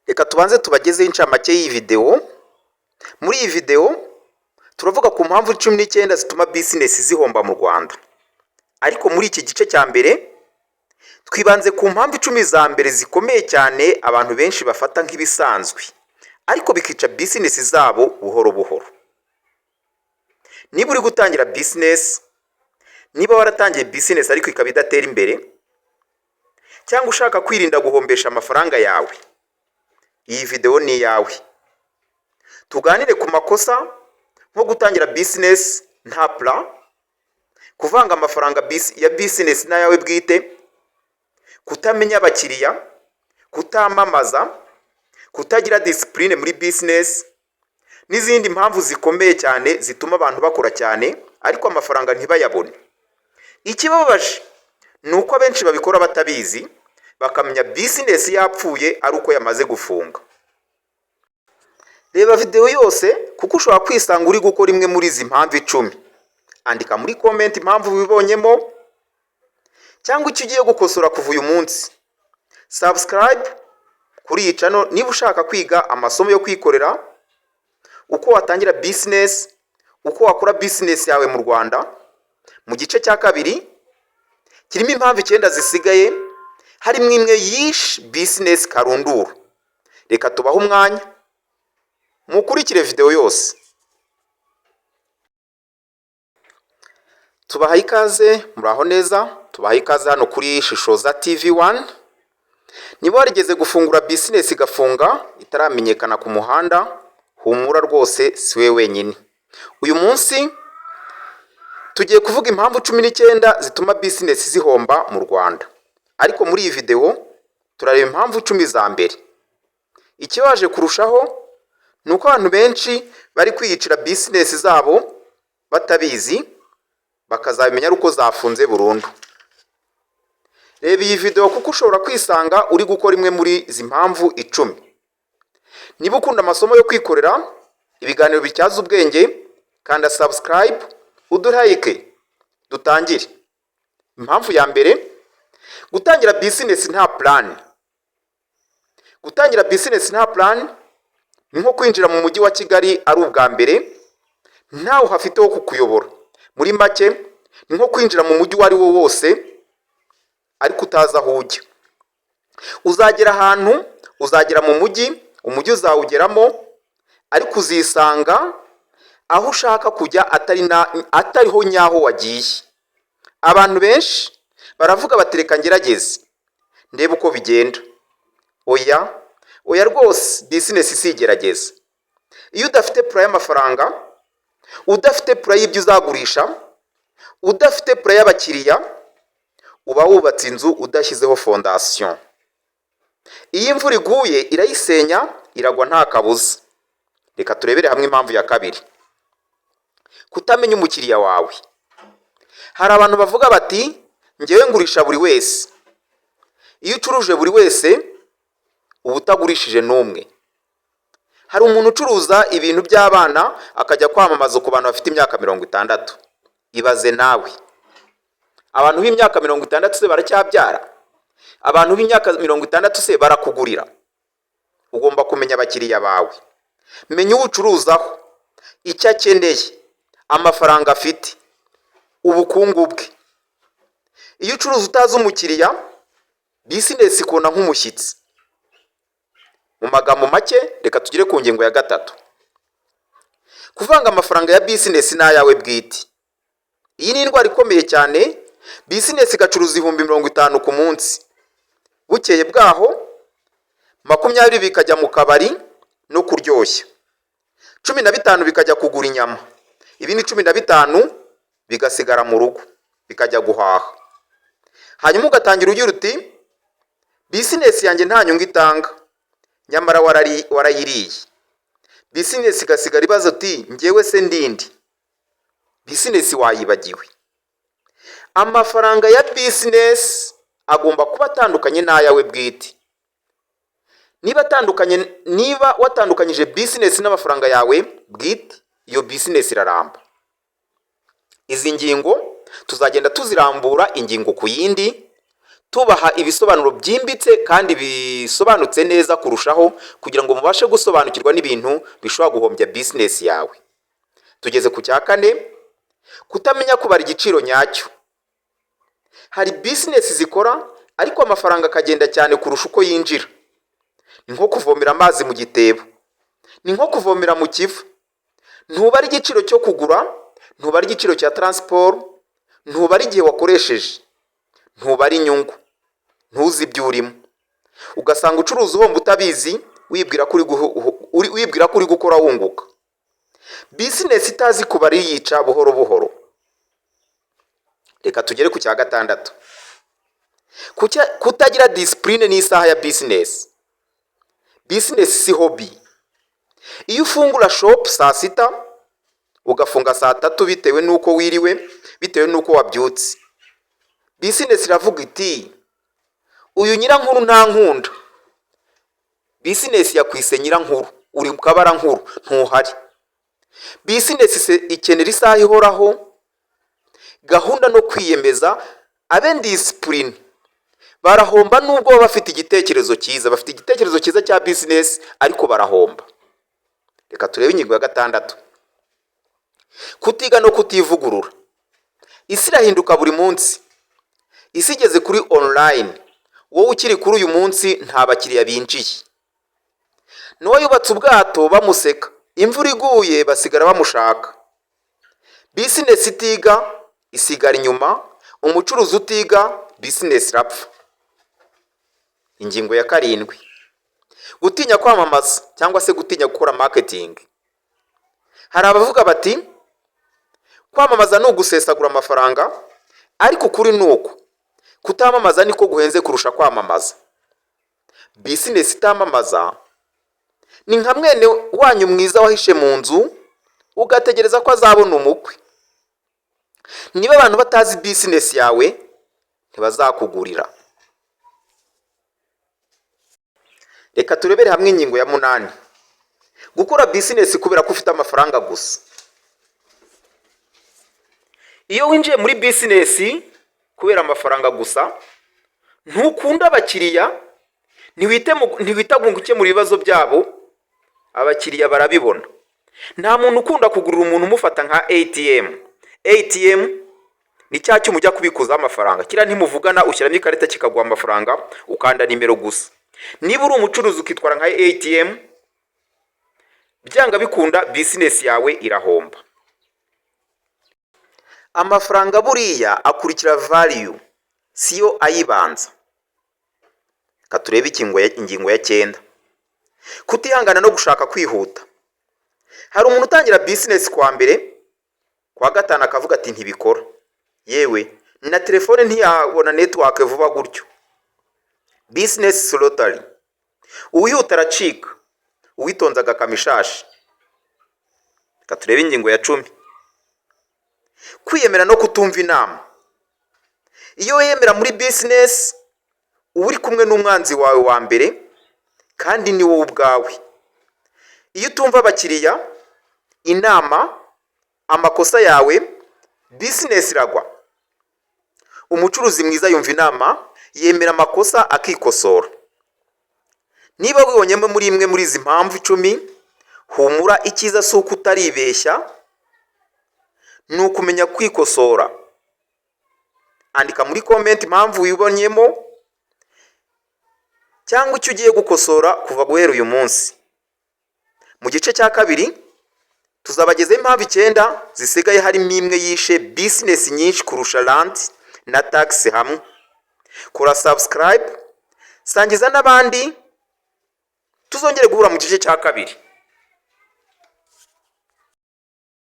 Reka tubanze tubagezeho incamake y'iyi videwo. Muri iyi videwo turavuga ku mpamvu 19 zituma bizinesi zihomba mu Rwanda. Ariko muri iki gice cya mbere twibanze ku mpamvu 10 za mbere zikomeye cyane, abantu benshi bafata nk'ibisanzwe ariko bikica bizinesi zabo buhoro buhoro. Niba uri gutangira bizinesi, niba waratangiye bizinesi ariko ikaba idatera imbere, cyangwa ushaka kwirinda guhombesha amafaranga yawe, iyi videwo ni iyawe. Tuganire ku makosa nko gutangira bizinesi nta plan, kuvanga amafaranga ya bizinesi n'ayawe bwite, kutamenya abakiriya, kutamamaza, kutagira discipline muri bizinesi n'izindi mpamvu zikomeye cyane zituma abantu bakora cyane ariko amafaranga ntibayabone. Ikibabaje ni uko abenshi babikora batabizi, bakamenya bizinesi yapfuye ari uko yamaze gufunga. Reba videwo yose kuko ushobora kwisanga uri gukora imwe muri izi mpamvu 10. Andika muri comment impamvu wibonyemo cyangwa icyo ugiye gukosora kuva uyu munsi. Subscribe kuri iyi channel niba ushaka kwiga amasomo yo kwikorera, uko watangira bizinesi, uko wakora bizinesi yawe mu Rwanda. Mu gice cya kabiri kirimo impamvu icyenda zisigaye, harimo imwe yishe bizinesi karundura. Reka tubahe umwanya mukurikire videwo yose. Tubahaye ikaze, muraho neza. Tubahaye ikaze hano kuri Shishoza TV One. Niba warigeze gufungura bizinesi igafunga itaramenyekana ku muhanda, humura rwose, si we wenyine. Uyu munsi tugiye kuvuga impamvu 19 zituma bizinesi zihomba mu Rwanda, ariko muri iyi videwo turareba impamvu 10 za mbere. Ikibaje kurushaho ni uko abantu benshi bari kwiyicira bizinesi zabo batabizi, bakazabimenya ari uko zafunze burundu. Reba iyi videwo kuko ushobora kwisanga uri gukora imwe muri izi mpamvu 10. Niba ukunda amasomo yo kwikorera, ibiganiro bityaza ubwenge, kanda subscribe, uduhe like. Dutangire. Impamvu ya mbere: gutangira bizinesi nta plan. Gutangira bizinesi nta plan ni nko kwinjira mu mujyi wa Kigali ari ubwa mbere, ntawe uhafite wo kukuyobora. Muri make, ni nko kwinjira mu mujyi uwo ari wo wose ariko utazi aho ujya. Uzagera ahantu, uzagera mu mujyi, umujyi uzawugeramo, ariko uzisanga aho ushaka kujya atari na atariho nyaho wagiye. Abantu benshi baravuga bati: "Reka ngerageze ndebe uko bigenda." Oya, oya rwose, bizinesi si igerageza. Iyo udafite plan y'amafaranga, udafite plan y'ibyo uzagurisha, udafite plan y'abakiriya, uba wubatse inzu udashyizeho fondation. Iyo imvura iguye irayisenya, iragwa nta kabuza. Reka turebere hamwe impamvu ya kabiri: kutamenya umukiriya wawe. Hari abantu bavuga bati: "Ngewe ngurisha buri wese." Iyo ucuruje buri wese, uba utagurishije n'umwe. Hari umuntu ucuruza ibintu by'abana akajya kwamamaza ku bantu bafite imyaka 60. Ibaze nawe, abantu b'imyaka 60 se baracyabyara? Abantu b'imyaka 60 se barakugurira? Ugomba kumenya abakiriya bawe. Menya uwo ucuruzaho, icyo akeneye, amafaranga afite, ubukungu bwe. Iyo ucuruza utazi umukiriya, bizinesi ikubona nk'umushyitsi. Mu magambo make, reka tugere ku ngingo ya gatatu: kuvanga amafaranga ya bizinesi n'ayawe bwite. Iyi ni indwara ikomeye cyane. Bizinesi igacuruza 50,000 ku munsi, bukeye bwaho 20 bikajya mu kabari no kuryoshya, 15 bikajya kugura inyama, ibindi 15 bigasigara mu rugo bikajya guhaha. Hanyuma ugatangira ugira uti: "Bizinesi yanjye nta nyungu itanga." Nyamara warayiriye. Bizinesi igasigara ibaza uti: "Ngewe se ndindi?" Bizinesi wayibagiwe. Amafaranga ya bizinesi agomba kuba atandukanye n'ayawe bwite. Niba atandukanye, niba watandukanyije bizinesi n'amafaranga yawe bwite, iyo bizinesi iraramba. Izi ngingo tuzagenda tuzirambura ingingo ku yindi. Tubaha ibisobanuro byimbitse kandi bisobanutse neza kurushaho, kugira ngo mubashe gusobanukirwa n'ibintu bishobora guhombya business yawe. Tugeze ku cya kane: kutamenya kubara igiciro nyacyo. Hari business zikora, ariko amafaranga akagenda cyane kurusha uko yinjira. Ni nko kuvomera amazi mu gitebo, ni nko kuvomera mu Kivu. Ntubara igiciro cyo kugura, ntubara igiciro cya transport, ntubara igihe wakoresheje, ntubara inyungu, ntuzi ibyo urimo. Ugasanga ucuruza uhomba utabizi, wibwira ko uri gukora wunguka. Business itazi kubara yica buhoro buhoro. Reka tugere ku cya gatandatu: kutagira discipline n'isaha ya business. Business si hobby. Iyo ufungura shop saa 6, ugafunga saa 3 bitewe n'uko wiriwe, bitewe n'uko wabyutse, business iravuga iti: "Uyu nyirankuru nta nkunda." Business yakwise nyirankuru, uri mu kabara nkuru, ntuhari. Business ikenera isaha ihoraho, gahunda no kwiyemeza. Ab'indiscipline barahomba nubwo baba bafite igitekerezo cyiza. Bafite igitekerezo cyiza cya business, ariko barahomba. Reka turebe ingingo ya gatandatu: kutiga no kutivugurura. Isi irahinduka buri munsi. Isi igeze kuri online, wowe ukiri kuri uyu munsi nta bakiriya binjiye. Nowa yubatse ubwato bamuseka, imvura iguye basigara bamushaka. Business itiga isigara inyuma. Umucuruzi utiga, business irapfa. Ingingo ya karindwi: gutinya kwamamaza cyangwa se gutinya gukora marketing. Hari abavuga bati: "Kwamamaza ni ugusesagura amafaranga." Ariko ukuri ni uku: kutamamaza niko guhenze kurusha kwamamaza. Business itamamaza ni nka mwene wanyu mwiza wahishe mu nzu, ugategereza ko azabona umukwe. Niba abantu batazi business yawe, ntibazakugurira. Reka turebere hamwe ingingo ya munani: gukora business kubera ko ufite amafaranga gusa. Iyo winjiye muri business kubera amafaranga gusa, ntukunda abakiriya, ntiwita mu gukemura ibibazo byabo. Abakiriya barabibona. Nta muntu ukunda kugurira umuntu umufata nka ATM. ATM ni cya cyuma ujya kubikuzaho amafaranga. Kiriya ntimuvugana, ushyiramo ikarita kikaguha amafaranga, ukanda nimero gusa. Niba uri umucuruzi ukitwara nka ATM, byanga bikunda business yawe irahomba. Amafaranga buriya akurikira value, siyo ayibanza. Reka turebe ingingo ya cyenda: kutihangana no gushaka kwihuta. Hari umuntu utangira business kwa mbere, kwa gatanu akavuga ati: "Ntibikora, yewe na telefone ntiyabona network vuba gutyo." Business lottery. Uwihuta aracika, uwitonze agakama ishashi. Reka turebe ingingo ya 10: kwiyemera no kutumva inama. Iyo wiyemera muri business, uba uri kumwe n'umwanzi wawe wa mbere, kandi ni wowe ubwawe. Iyo utumva abakiriya, inama, amakosa yawe, business iragwa. Umucuruzi mwiza yumva inama, yemera amakosa, akikosora. Niba wibonyemo muri imwe muri izi mpamvu 10, humura. Icyiza si uko utaribeshya, ni ukumenya kwikosora. Andika muri comment impamvu wibonyemo cyangwa icyo ugiye gukosora kuva guhera uyu munsi. Mu gice cya kabiri tuzabagezaho impamvu icyenda zisigaye, harimo imwe yishe business nyinshi kurusha rent na tax hamwe. Kora subscribe, sangiza n'abandi. Tuzongere guhura mu gice cya kabiri.